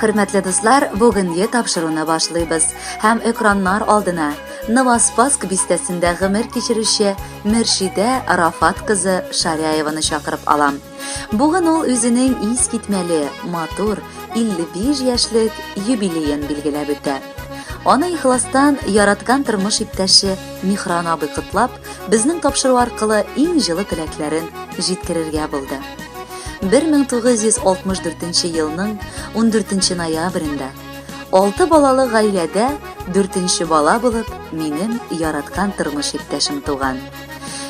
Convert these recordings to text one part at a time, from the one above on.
Хөрмәтле дуслар, бүгенге тапшыруны башлыйбыз һәм экраннар алдына Новоспасск бистәсендә гомер кичерүче Мөршидә Рафат кызы Шаряеваны чакырып алам. Бүген ул үзенең искитмәле, матур 55 яшьлек юбилеен билгеләп үтә. Аны ихластан яраткан тормыш иптәше Михран абый котлап, безнең тапшыру аркылы иң җылы теләкләрен җиткерергә булды. 1964 елның 14 ноябрендә алты балалы гаиләдә дүртенче бала булып минем яраткан тормыш иптәшем туган.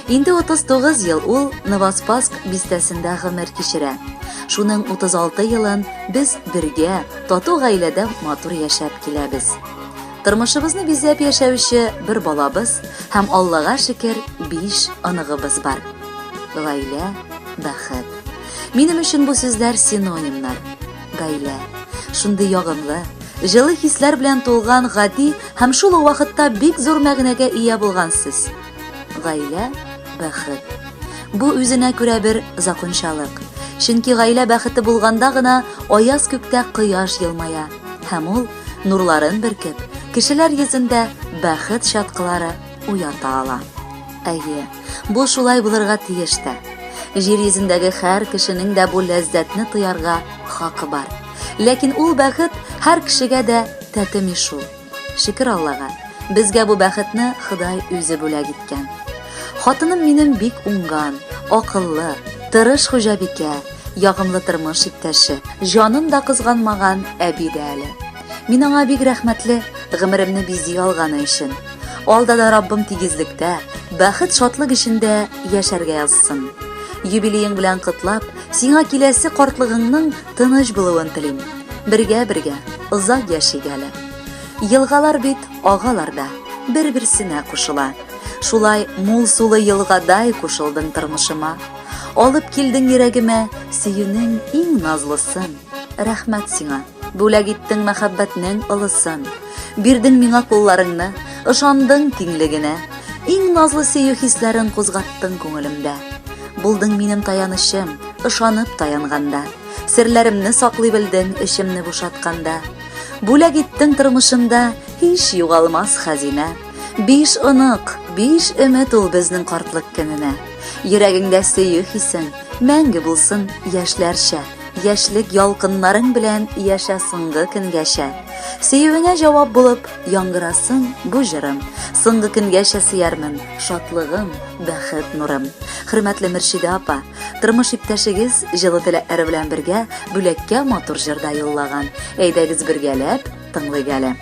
Инде 39 ел ул Новоспасск бистәсендә гомер кичерә. Шуның 36 елын без бергә, тату гаиләдә матур яшәп киләбез. Тормышыбызны бизәп яшәүче бер балабыз һәм Аллага шөкер, биш оныгыбыз бар. Гаилә, бәхет. Минем өчен бу сүзләр синонимнар. Гаилә, шундый ягымлы, җылы хисләр белән тулган гади һәм шул ук вакытта бик зур мәгънәгә ия булган сүз. Гаилә, бәхет. Бу үзенә күрә бер закончалык. Чөнки гаилә бәхете булганда гына аяз күктә кояш елмая һәм ул нурларын бөркеп, кешеләр йөзендә бәхет чаткылары уята ала. Әйе, бу шулай булырга тиеш тә. Җир йөзендәге һәр кешенең дә бу ләззәтне тоярга хакы бар. Ләкин ул бәхет һәр кешегә дә тәтеми шул. Шөкер Аллага, безгә бу бәхетне Ходай үзе бүләк иткән. Хатыным минем бик уңган, акыллы, тырыш хуҗабикә, ягымлы тормыш иптәше, җанын да кызганмаган әби дә әле. Мин аңа бик рәхмәтле, гомеремне бизи алганы өчен. Алда да Раббым тигезлектә, бәхет-шатлык эчендә яшәргә язсын. Юбилеең белән котлап, сиңа киләсе картлыгыңның тыныч булуын телим. Бергә-бергә озак яшик әле. Елгалар бит агалар да, бер-берсенә кушыла. Шулай мул сулы елгадай кушылдың тормышыма. Алып килдең йөрәгемә сөюнең иң назлысын. Рәхмәт сиңа, бүләк иттең мәхәббәтнең олысын. Бирдең миңа кулларыңны, ышандың тиңлегенә. Иң назлы сөю хисләрен кузгаттың күңелемдә. Булдың минем таянычым, ышанып таянганда. Серләремне саклый белдең, эчемне бушатканда. Бүләк иттең тормышымда һич югалмас хәзинә. Биш онык, биш өмет ул безнең картлык көненә. Йөрәгеңдә сөю хисең мәңге булсын яшьләрчә. Яшьлек ялкыннарың белән яшә соңгы көнгәчә. Сөюеңә җавап булып яңгырасын бу җырым. Соңгы көнгәчә сөярмен, шатлыгым, бәхет нурым. Хөрмәтле Мөршидә апа, Тормыш иптәшегез җылы теләкләре белән бергә бүләккә матур җыр да юллаган. Әйдәгез бергәләп тыңлыйк әле.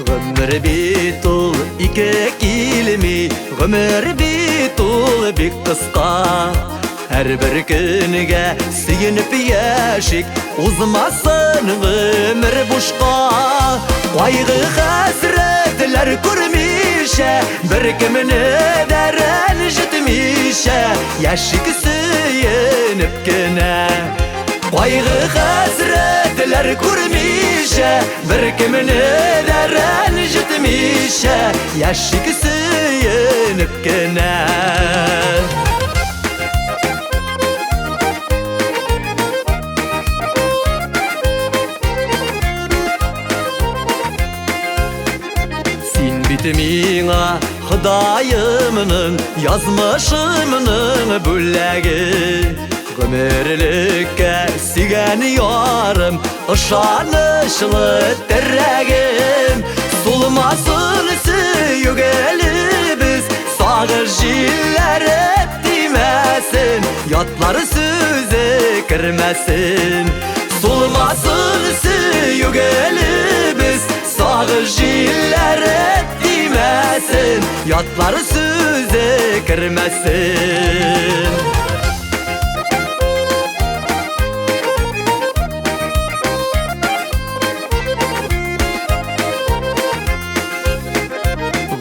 Гомер бит ул ике килми, гомер бит ул бик кыска. Һәрбер көнгә сөенеп яшик, узмасын гомер бушка. Кайгы хәсрәтләр күрмичә, беркемне дә рәнҗетмичә, яшик сөенеп кенә. Кайгы хәсрәтләр күрмичә, беркемне дә рәнҗетмичә, яшик сөенеп кенә. Син бит миңа Ходаемның, язмышымның бүләге. Гомерлеккә сөйгән ярым, ышанычлы терәгем. Сулмасын сөю гөлебез, сагыш җилләре тимәсен, ятлар сүзе кермәсен. Сулмасын сөю гөлебез, сагыш җилләре тимәсен, ятлар сүзе кермәсен.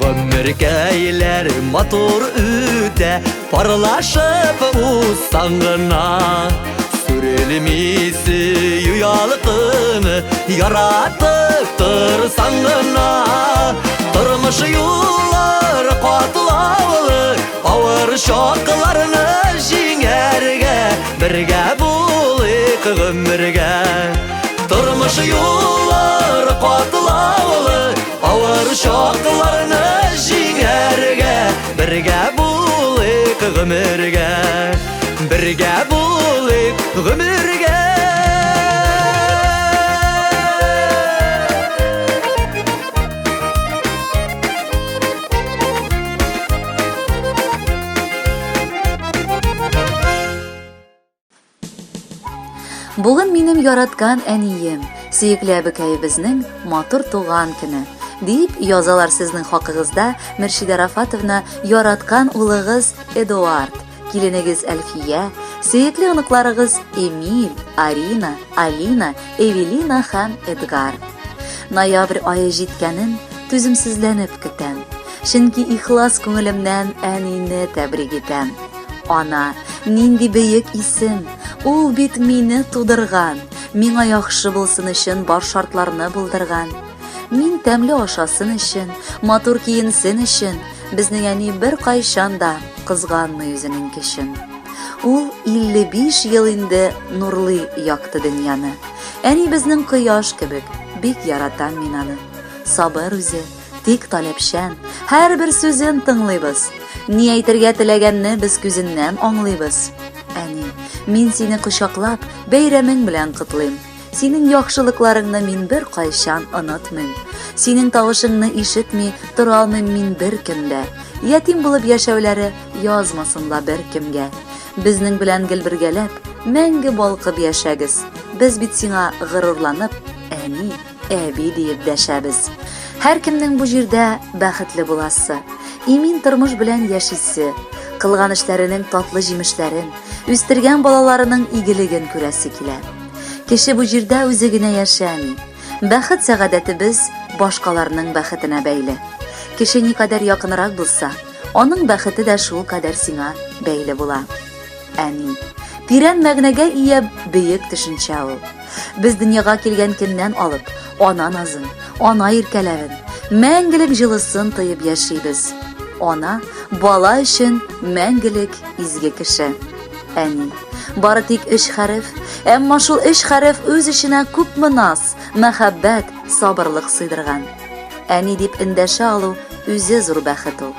Гомеркәйләр матур үтә, парлашып узсаң гына. Сүрелми сөю ялкыны, Яратып торсаң гына. Тормыш юллары катлаулы, авыр чакларны җиңәргә бергә булыйк гомергә. Тормыш юллары катлаулы, авыр чакларны җиңәргә бергә булыйк гомергә. Бергә булыйк гомергә. Бүген минем яраткан әнием, сөекле әбекәебезнең матур туган көне. Дип язалар сезнең хакыгызда Мөршидә Рафатовна яраткан улыгыз Эдуард, киленегез Әлфия, сөекле оныкларыгыз Эмиль, Арина, Алина, Эвелина һәм Эдгар. Ноябрь ае җиткәнен түземсезләнеп көтәм. Чөнки ихлас күңелемнән әнине тәбрик итәм. Ана, нинди бөек исем! Ул бит мине тудырган, миңа яхшы булсын өчен бар шартларны булдырган. Мин тәмле ашасын өчен, матур киенсен өчен, безнең әни беркайчан да кызганмый үзенең көчен. Ул 55 ел инде нурлый якты дөньяны. Әни безнең кояш кебек, бик яратам мин аны. Сабыр үзе, тик таләпчән, һәрбер сүзен тыңлыйбыз. Ни әйтергә теләгәнне без күзеннән аңлыйбыз. Әни, мин сине кочаклап, бәйрәмең белән котлыйм. Синең яхшылыкларыңны мин беркайчан онытмыйм. Синең тавышыңны ишетми тора алмыйм мин бер көндә. Ятим булып яшәүләре язмасын ла беркемгә. Безнең белән гел бергәләп, мәңге балкып яшәгез. Без бит сиңа горурланып, әни, әби диеп дәшәбез. Һәркемнең бу җирдә бәхетле буласы, имин тормыш белән яшисе, кылган эшләренең татлы җимешләрен, үстергән балаларының игелеген күрәсе килә. Кеше бу җирдә үзе генә яшәми. Бәхет сәгадәтебез башкаларның бәхетенә бәйле. Кеше никадәр якынрак булса, аның бәхете дә шул кадәр сиңа бәйле була. Әни. Тирән мәгънәгә ия бөек төшенчә ул. Без дөньяга килгән көннән алып, ана назын, ана иркәләвен, мәңгелек җылысын тоеп яшибез. Ана бала өчен мәңгелек изге кеше. Әни. Бары тик өч хәреф, әмма шул өч хәреф үз эченә күпме наз, мәхәббәт, сабырлык сыйдырган. Әни дип эндәшә алу үзе зур бәхет ул.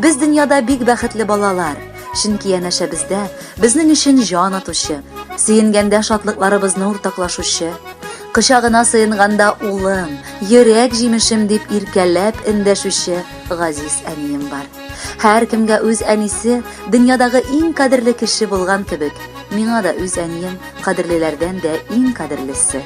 Без дөньяда бик бәхетле балалар, чөнки янәшәбездә безнең өчен җан атучы, сөенгәндә шатлыкларыбызны уртаклашучы, кочагына сыенганда улым, йөрәк җимешем дип иркәләп эндәшүче газиз әнием бар. Һәркемгә үз әнисе дөньядагы иң кадерле кеше булган кебек, миңа да үз әнием кадерлеләрдән дә иң кадерлесе.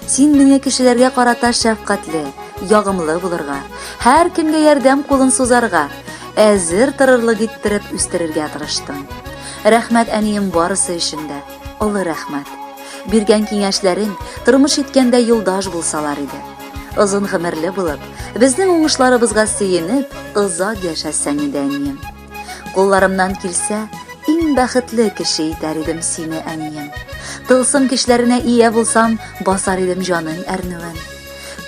Син мине кешеләргә карата шәфкатьле, ягымлы булырга, һәркемгә ярдәм кулын сузарга, әзер торырлык иттереп үстерергә тырыштың. Рәхмәт, әнием, барысы өчен дә. Олы рәхмәт. Биргән киңәшләрең тормыш иткәндә юлдаш булсалар иде. Озын гомерле булып, безнең уңышларыбызга сөенеп, озак яшәсәң иде, әнием. Кулларымнан килсә, иң бәхетле кеше итәр идем сине, әнием. Тылсым көчләренә ия булсам, басар идем җаның әрнүен.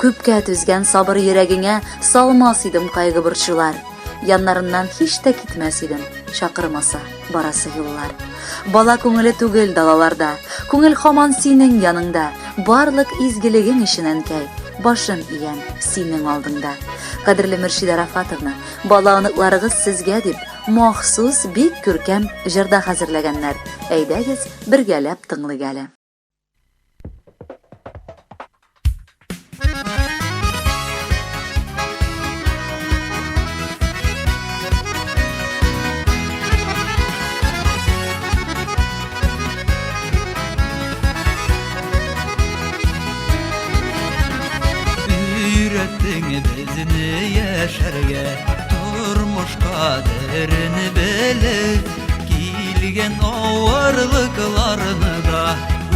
Күпкә түзгән сабыр йөрәгеңә салмас идем кайгы-борчулар. Яннарыннан һич тә китмәс идем, чакырмаса барасы юллар. Бала күңеле түгел далаларда, күңел хаман синең яныңда. Барлык изгелегең өчен, әнкәй, башым иям синең алдыңда. Кадерле Мөршидә Рафатовна, Бала оныкларыгыз сезгә дип, махсус бик күркәм җыр да хәзерләгәннәр. Әйдәгез, бергәләп тыңлыйк әле. Өйрәттең безне яшәргә, тормыш кадерен белеп, килгән авырлыкларны да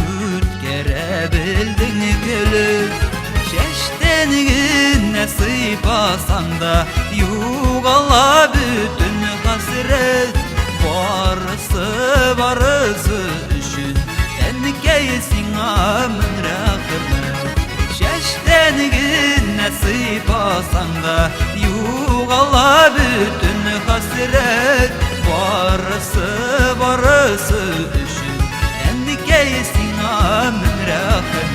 үткәрә белдең көлеп. Чәчтән генә сыйпасаң да, югала бөтен хәсрәт. Барысы, барысы өчен, әнкәй, сиңа мең рәхмәт. Чәчтән генә сыйпасаң да, югала бөтен хәсрәт. Барысы, барысы өчен, әнкәй, сиңа мең рәхмәт.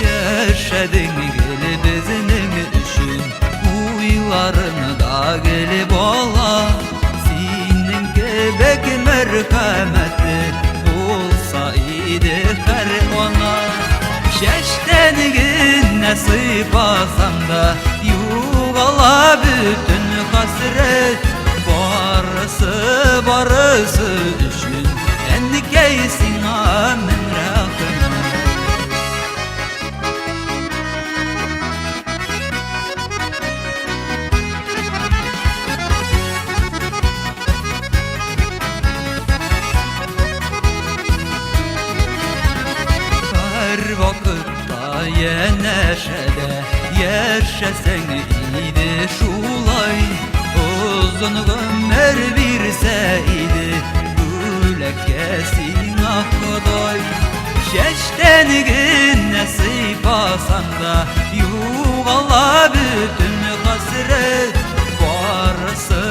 Яшәдең гел безнең өчен, уйларың да гел бала. Синең кебек мәрхәмәтле булса иде һәр ана. Чәчтән генә сыйпасаң да, югала бөтен хәсрәт. Барысы, барысы өчен, әнкәй, сиңа мең рәхмәт. Һәр вакытта янәшәдә яшәсәң иде шулай, озын гомер бирсә иде бүләккә сиңа Ходай. Чәчтән генә сыйпасаң да, югала бөтен хәсрәт. Барысы,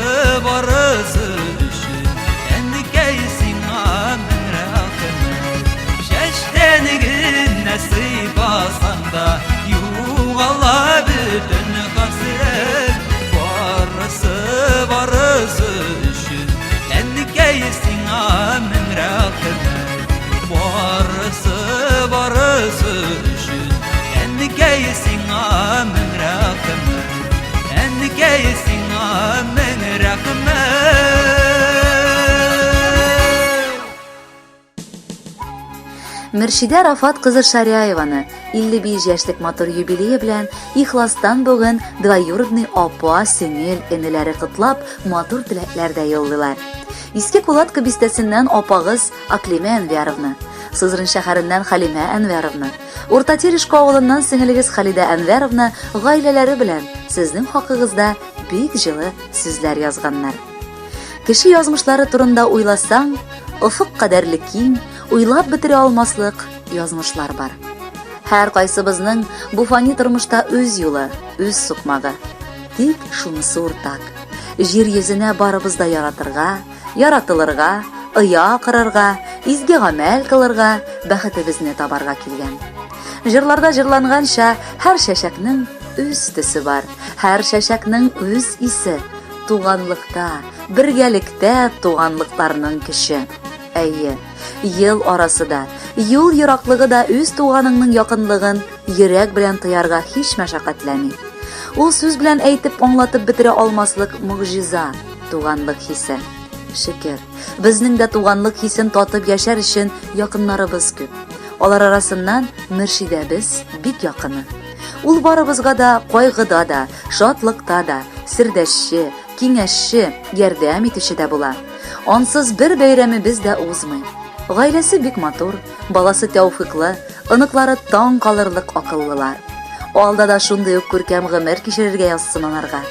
барысы өчен, әнкәй, сиңа мең рәхмәт. Чәчтән генә сыйпасаң да, югала бөтен хәсрәт. Барысы, барысы өчен, әнкәй, сиңа мең рәхмәт. Барысы, барысы өчен, әнкәй, сиңа мең рәхмәт. Әнкәй, сиңа мең рәхмәт. Мөршидә Рафат кызы Шаряеваны 55 яшьлек матур юбилее белән ихластан бүген двоюродный апа, сеңел, энеләре котлап, матур теләкләр дә юллыйлар. Иске Кулатка бистәсеннән апагыз Аклимә Әнвәровна, Сызрань шәһәреннән Халимә Әнвәровна, Урта Терешко авылыннан сеңелегез Халидә Әнвәровна гаиләләре белән сезнең хакыгызда бик җылы сүзләр язганнар. Кеше язмышлары турында уйласаң, офык кадәрле киң, уйлап бетерә алмаслык язмышлар бар. Һәр кайсыбызның бу фани тормышта үз юлы, үз сукмагы. Тик шунысы уртак. Җир йөзенә барыбыз да яратырга, яратылырга, оя корырга, изге гамәл кылырга, бәхетебезне табарга килгән. Җырларда җырланганча, һәр чәчәкнең үз төсе бар, һәр чәчәкнең үз исе. Туганлыкта, бергәлектә туганлыкларның көче. Әйе, ел арасы да, юл ераклыгы да үз туганыңның якынлыгын йөрәк белән тоярга һич мәшәкатьләми. Ул сүз белән әйтеп аңлатып бетерә алмаслык могҗиза, туганлык хисе. Шөкер, безнең дә туганлык хисен татып яшәр өчен якыннарыбыз күп. Алар арасыннан Мөршидәбез бик якыны. Ул барыбызга да кайгыда да, шатлыкта да сердәшче, киңәшче, ярдәм итүче дә була. Ансыз бер бәйрәмебез дә узмый. Гаиләсе бик матур, баласы тәүфыйклы, оныклары таң калырлык акыллылар. Алда да шундый ук күркәм гомер кичерергә язсын анарга.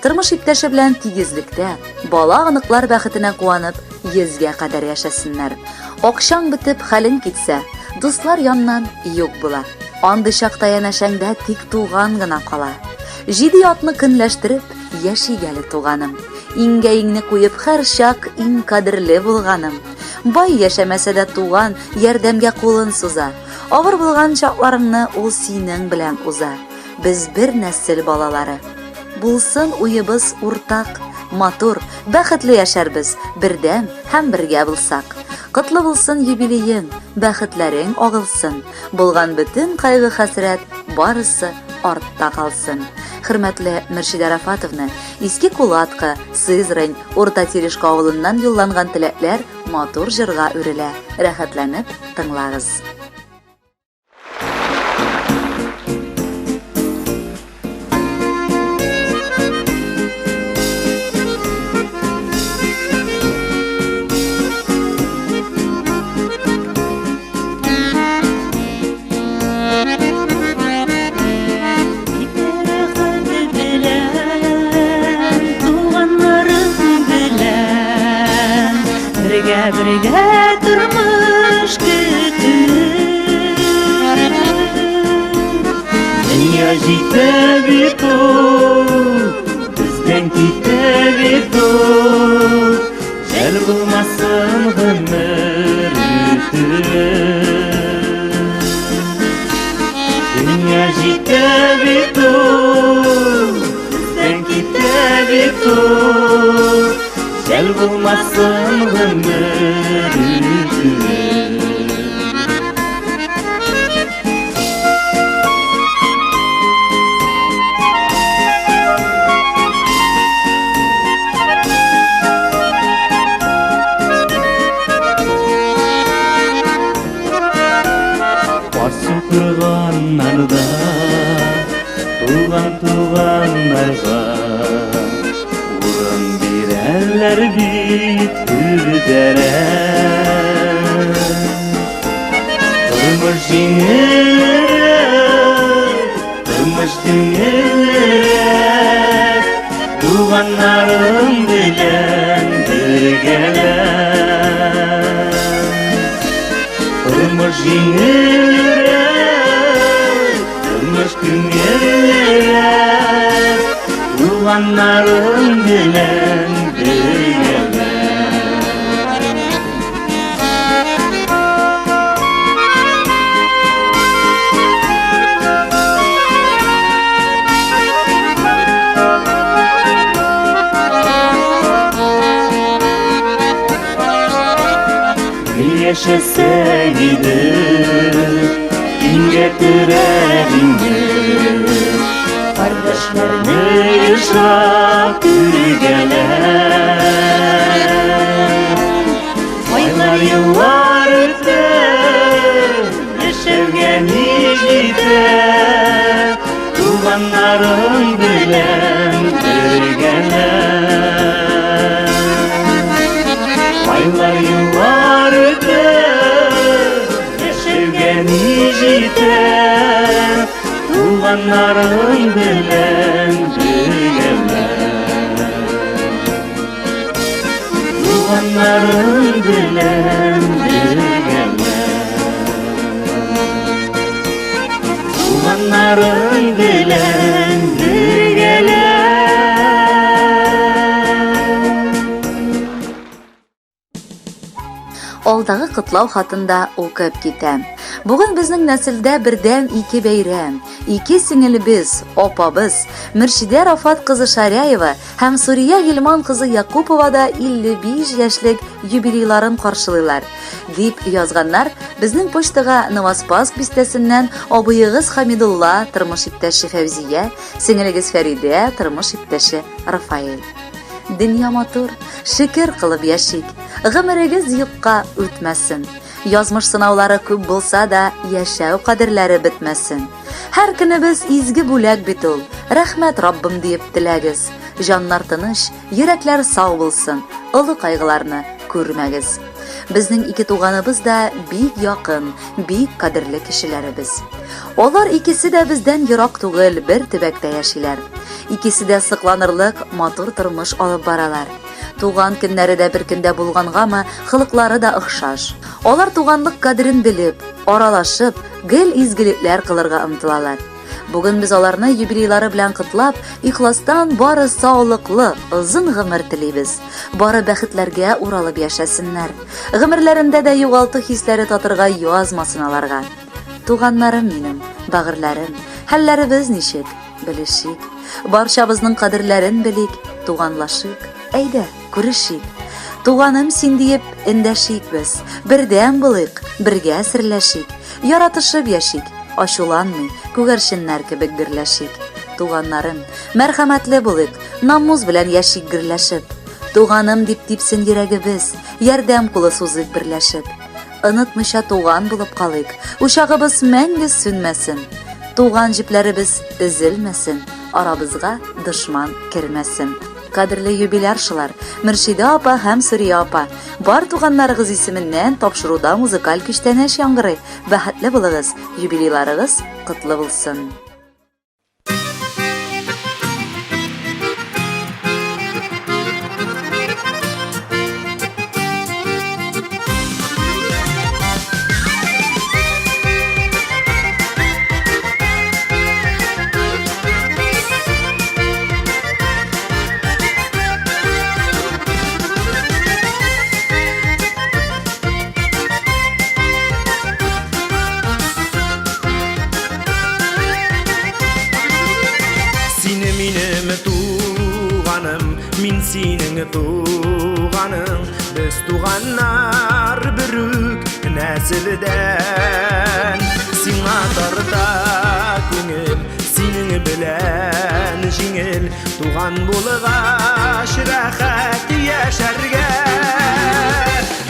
Тормыш иптәше белән тигезлектә, бала-оныклар бәхетенә куанып, йөзгә кадәр яшәсеннәр. Акчаң бетеп, хәлең китсә, дуслар яннан юк була. Андый чакта янәшәңдә тик туган гына кала. Җиде ятны көнләштереп, яшик әле, туганым. Иңгә иңне куеп, һәрчак иң кадерле булганым. Бай яшәмәсә дә туган ярдәмгә кулын суза. Авыр булган чакларыңны ул синең белән уза. Без бер нәсел балалары. Булсын уебыз уртак, матур, бәхетле яшәрбез, бердәм һәм бергә булсак. Котлы булсын юбилеең, бәхетләрең агылсын, булган бөтен кайгы-хәсрәт барысы артта калсын. Хөрмәтле Мөршидә Рафатовна, Иске Кулатка, Сызрань, Урта Терешка авылыннан юлланган теләкләр матур җырга үрелә. Рәхәтләнеп тыңлагыз. Туганнарым белән. Кабергә тормыш көтү. Дөнья җитә бит ул, бездән китә бит ул. Жәл булмасын гомер үтүе. Дөнья җитә бит ул, бездән китә бит ул. Жәл булмасын гомер үтүе. Басу кырганнарда туган туганнарга урын бирәләр бит түрдәрә. Тормыш җиңелрәк, тормыш җиңелрәк, туганнарым белән бергәләп. Тормыш җиңелрәк, тормыш күңеллерәк, туганнарым белән бергәләп. Яшәсәк иде, иңгә терәп инде, Кардәшләрне ешрак күргәләп. Айлар, еллар үтә, яшәүгә ни җитә, Туганнарың белән бергәләп. Айлар, еллар үтә, яшәүгә ни җитә, Туганнарың белән бергәләп. Туганнарың белән бергәләп. Туганнарың белән бергәләп. Алдагы котлау хатын да укып китәм. Бүген безнең нәселдә бердәм ике бәйрәм. Ике сеңелебез, апабыз, Мөршидә Рафат кызы Шаряева һәм Сурия Гилман кызы Якупова да 55 яшьлек юбилейларын каршылыйлар. Дип язганнар безнең почтага Новоспасск бистәсеннән абыегыз Хамидулла, тормыш иптәше Фәүзия, сеңелегез Фәридә, тормыш иптәше Рафаэль. Дөнья матур, шөкер кылып яшик. Гомерегез юкка үтмәсен. Язмыш сынаулары күп булса да, яшәү кадерләре бетмәсен. Һәр көнебез изге бүләк бит ул. Рәхмәт Раббым диеп теләгез. Җаннар тыныч, йөрәкләр сау булсын. Олы кайгыларны күрмәгез. Безнең ике туганыбыз да бик якын, бик кадерле кешеләребез. Алар икесе дә бездән ерак түгел, бер төбәктә яшиләр. Икесе дә сыкланырлык матур тормыш алып баралар. Туган көннәре дә бер көндә булгангамы, холыклары да охшаш. Алар туганлык кадерен белеп, аралашып, гел изгелекләр кылырга омтылалар. Бүген без аларны юбилейлары белән котлап, ихластан бары саулыклы, озын гомер телибез. Бары бәхетләргә уралып яшәсеннәр. Гомерләрендә дә югалту хисләре татырга язмасын аларга. Туганнарым минем, бәгырьләрем, хәлләребез ничек? Белешик. Барчабызның кадерләрен белик, туганлашыйк. Әйдә, күрешик. Туганым син диеп эндәшик без. Бердәм булыйк, бергә серләшик. Яратышып яшик, ачуланмый, күгәрченнәр кебек гөрләшик. Туганнарым, мәрхәмәтле булыйк, намус белән яшик гөрләшеп. Туганым дип типсен йөрәгебез, ярдәм кулы сузыйк берләшеп. Онытмыйча туган булып калыйк, учагыбыз мәңге сүнмәсен. Туган җепләребез өзелмәсен, арабызга дошман кермәсен. Кадерле юбиляршылар, Мөршидә апа һәм Сурия апа, бар туганнарыгыз исеменнән тапшыруда музыкаль күчтәнәч яңгырый. Бәхетле булыгыз, юбилейларыгыз котлы булсын. туганың. Без туганнар бер үк нәселдән. Сиңа тарта күңел, синең белән җиңел. Туган булгач рәхәт яшәргә.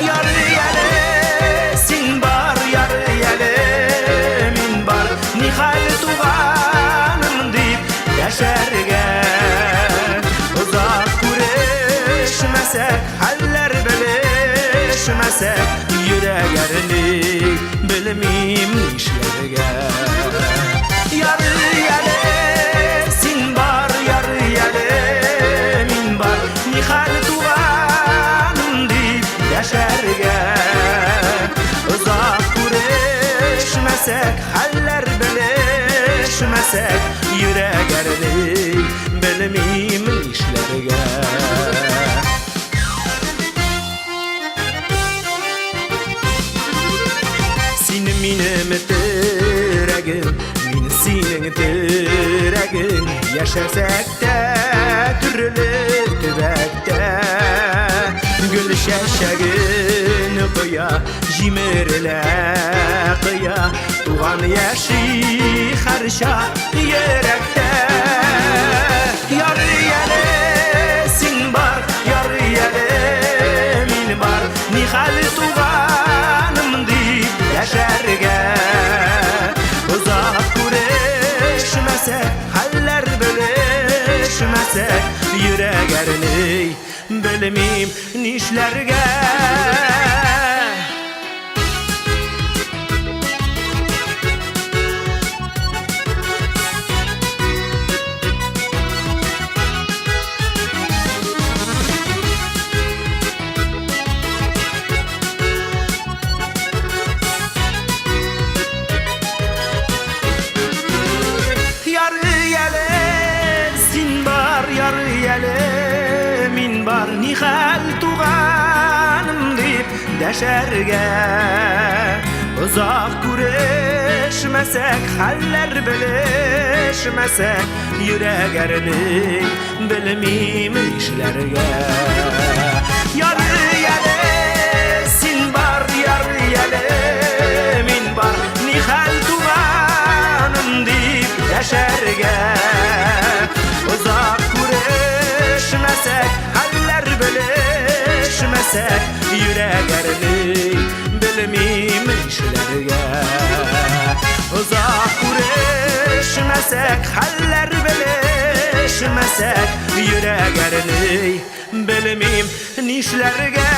Ярый әле син бар, ярый әле мин бар. Нихәл туганым дип яшәргә. Озак күрешмәсәк, хәлләр белешмәсәк, йөрәк әрни, белмим нишләргә. Ярый әле син бар, ярый әле мин бар. Нихәл туганым дип яшәргә. Озак күрешмәсәк, хәлләр белешмәсәк, йөрәк әрни, белмим нишләргә. Син минем терәгем, мин синең терәгең. Яшәсәк тә төрле төбәктә, гөл чәчәген коя, җимерелә кыя. Туган яши һәрчак йөрәктә. Ярый әле син бар, ярый әле мин бар. Нихәл туганым дип яшәргә. Озак күрешмәсәк, хәлләр белешмәсәк, йөрәк әрни, белмим нишләргә. Ярый әле син бар, ярый әле мин бар. Нихәл туганым дип дәшәргә. Озак күрешмәсәк, хәлләр белешмәсәк, йөрәк әрни, белмим нишләргә. Ярый әле син бар, ярый әле мин бар. Нихәл туганым дип яшәргә. Озак күрешмәсәк, хәлләр белешмәсәк, йөрәк әрни, белмим нишләргә. Озак күрешмәсәк, хәлләр белешмәсәк, йөрәк әрни, белмим нишләргә.